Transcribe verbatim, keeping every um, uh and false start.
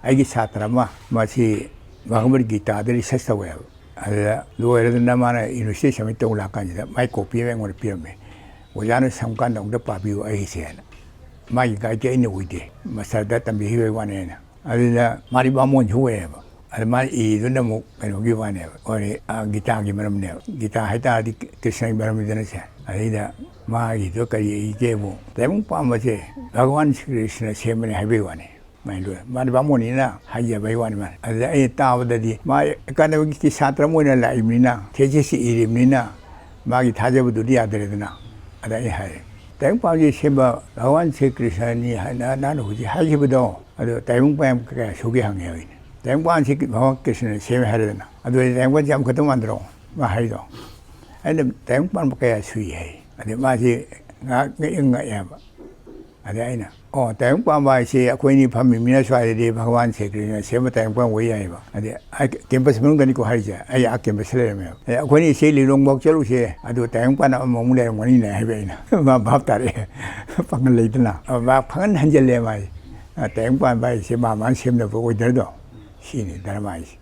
ꯑꯩꯒꯤ ꯁꯥꯇ꯭ꯔ ꯑꯃ, ꯃꯁꯤ ꯚꯒꯕꯠ ꯒꯤꯇꯥꯗ ꯔꯤꯁꯔꯁ ꯇꯧꯋꯦꯕ꯫ ꯑꯗꯨꯗ ꯂꯣꯏꯔꯗꯅ ꯃꯥꯅ ꯌꯨꯅꯤꯚꯔꯁꯤꯇꯤ ꯁꯕꯃꯤꯠ ꯇꯧ ꯂꯥꯛꯀꯥꯟꯁꯤꯗ ꯃꯥꯏ ꯀꯣꯄꯤ ꯑꯃ ꯑꯩꯉꯣꯟꯗ ꯄꯤꯔꯝꯃꯦ꯫ "ꯑꯣꯖꯥꯅ ꯁꯪꯀꯥꯟꯗ ꯑꯃꯨꯛꯇ ꯄꯥꯕꯤꯌꯨ ꯑꯩꯁꯦꯅ"꯫ ꯃꯥꯒꯤ ꯒꯥꯏꯗꯇꯤ ꯑꯩꯅ ꯑꯣꯏꯗꯦ, ꯃꯁꯇꯔꯗ ꯇꯝꯕꯤꯈꯤꯕꯒꯤ ꯋꯥꯅꯦꯅ꯫ ꯑꯗꯨꯗ ꯃꯥꯗꯤ ꯕꯥꯃꯣꯟꯁꯨ ꯑꯣꯏꯌꯦꯕ꯫ ꯑꯗ ꯃꯥꯅ ꯏꯗꯨꯅ ꯑꯃꯨꯛ ꯀꯩꯅꯣꯒꯤ ꯋꯥꯅꯦꯕ, ꯑꯣꯏꯔꯦ, ꯑ, ꯒꯤꯇꯥꯒꯤ ꯃꯔꯝꯅꯦꯕ꯫ ꯒꯤꯇꯥ ꯍꯥꯏꯇꯥꯔꯗꯤ ꯀ꯭ꯔꯤꯁꯅꯒꯤ ꯃꯔꯝꯅꯤꯗꯅ ꯁꯦ꯫ ꯑꯗꯩꯗ ꯃꯥꯒꯤꯗꯣ ꯀꯔꯤ ꯏꯒꯦꯕꯨ, "ꯇꯥꯏꯕꯪ ꯄꯥꯟꯕꯁꯦ ꯚꯒꯋꯥꯟ ꯁ꯭ꯔꯤ ꯀ꯭ꯔꯤꯁꯅ ꯁꯦꯝꯕꯅꯦ" ꯍꯥꯏꯕꯒꯤ ꯋꯥꯅꯤ꯫ ꯃꯥꯏ ꯂꯣꯏ-, ꯃꯥꯗꯤ ꯕꯥꯃꯣꯟꯅꯤꯅ ꯍꯥꯏꯖꯕꯩ ꯋꯥꯅꯤ ꯃꯥꯅ꯫ ꯑꯗꯨꯗ ꯑꯩꯅ ꯇꯥꯕꯗꯗꯤ ꯃꯥ ꯑꯦꯀꯥꯗꯃꯤꯛꯀꯤ ꯁꯥꯇ꯭ꯔ ꯑꯃ ꯑꯣꯏꯅ ꯂꯥꯛꯏꯕꯅꯤꯅ, ꯊꯦꯁꯤꯁꯁꯤ ꯏꯔꯤꯕꯅꯤꯅ ꯃꯥꯒꯤ ꯊꯥꯖꯕꯗꯨꯗꯤ ꯌꯥꯗ꯭ꯔꯦꯗꯅ꯫ ꯑꯗ ꯑꯩ ꯍꯥꯏꯔꯦ, "ꯇꯥꯏꯕꯪ ꯄꯥꯟꯕꯁꯦ ꯁꯦꯝꯕ ꯚꯒꯋꯥꯟ ꯁ꯭ꯔꯤ ꯀ꯭ꯔꯤꯁꯅꯅꯤ ꯍꯥꯏꯅ ꯅꯍꯥꯟꯅ ꯍꯧꯖꯤꯛ ꯍꯥꯏꯈꯤꯕꯗꯣ, ꯑꯗꯣ ꯇꯥꯏꯕꯪ ꯄꯥꯟ ꯀꯌꯥ ꯁꯨꯒꯦ?" ꯍꯪꯉꯦ ꯑꯩꯅ꯫ "ꯇꯥꯏꯕꯪ ꯄꯥꯟꯁꯤ ꯚꯒꯋꯥꯟ ꯀ꯭ꯔꯤꯁꯅꯅ ꯁꯦꯝꯃꯦ" ꯍꯥꯏꯔꯦꯗꯅ꯫ "ꯑꯗꯨ ꯑꯣꯏꯔꯗꯤ ꯇꯥꯏꯕꯪ ꯄꯥꯟꯁꯦ ꯑꯃꯈꯛꯇ ꯃꯥꯟꯗ꯭ꯔꯣ?" ꯃꯥ ꯍꯥꯏꯗꯣ꯫ ꯑꯩꯅ, "ꯇꯥꯏꯕꯪ ꯄꯥꯟꯕ ꯀꯌꯥ ꯁꯨꯏ?" ꯍꯥꯏ꯫ ꯑꯗꯩ ꯃꯥꯁꯤ ꯉꯥꯏꯍꯥꯛ ꯉꯛꯑ ꯉꯛꯑꯦꯕ꯫ ꯑꯗꯩ ꯑꯩꯅ, "ꯑꯣ, ꯇꯥꯏꯕꯪ ꯄꯥꯟꯕ ꯍꯥꯏꯁꯦ ꯑꯩꯈꯣꯏꯅꯤ ꯐꯝꯃꯤꯕꯅꯤꯅ ꯁ꯭ꯋꯥꯏꯗꯗꯤ ꯚꯒꯋꯥꯟ ꯁ꯭ꯔꯤ ꯀ꯭ꯔꯤꯁꯅ ꯁꯦꯝꯕ ꯇꯥꯏꯕꯪ ꯄꯥꯟꯕ ꯑꯣꯏ ꯌꯥꯏꯑꯕ꯫ ꯑꯗꯩ ꯑꯩ ꯀꯦꯝꯄꯁ ꯃꯅꯨꯡꯗꯅꯤꯀꯣ ꯍꯥꯏꯔꯤꯁꯦ, ꯑꯩ ꯑꯥ ꯀꯦꯝꯄꯁꯇ ꯂꯩꯔꯝꯃꯦꯕ꯫ ꯑꯗꯩ ꯑꯩꯈꯣꯏꯅꯤ ꯏꯆꯦ ꯂꯤꯂꯣꯡꯐꯥꯎ ꯆꯠꯂꯨꯁꯦ, ꯑꯗꯨ ꯇꯥꯏꯕꯪ ꯄꯥꯟꯕ ꯑꯃꯃꯨꯛ ꯂꯩꯔꯝꯒꯅꯤꯅꯦ" ꯍꯥꯏꯕ ꯑꯩꯅ꯫ ꯃꯥ ꯚꯥꯞ ꯇꯥꯔꯛꯑꯦ꯫ ꯄꯥꯡꯒꯜ ꯂꯩꯗꯅ꯫ ꯑ, ꯃꯥ ꯄꯥꯡꯒꯜ ꯍꯟꯖꯜꯂꯦ ꯃꯥꯁꯦ꯫ ꯑ, ꯇꯥꯏꯕꯪ ꯄꯥꯟꯕ ꯍꯥꯏꯁꯦ ꯃꯥ ꯃꯥꯅ ꯁꯦꯝꯅꯕ ꯑꯣꯏꯗ꯭ꯔꯗꯣ꯫ ꯁꯤꯅꯤ ꯙꯔꯃ ꯍꯥꯏꯁꯦ꯫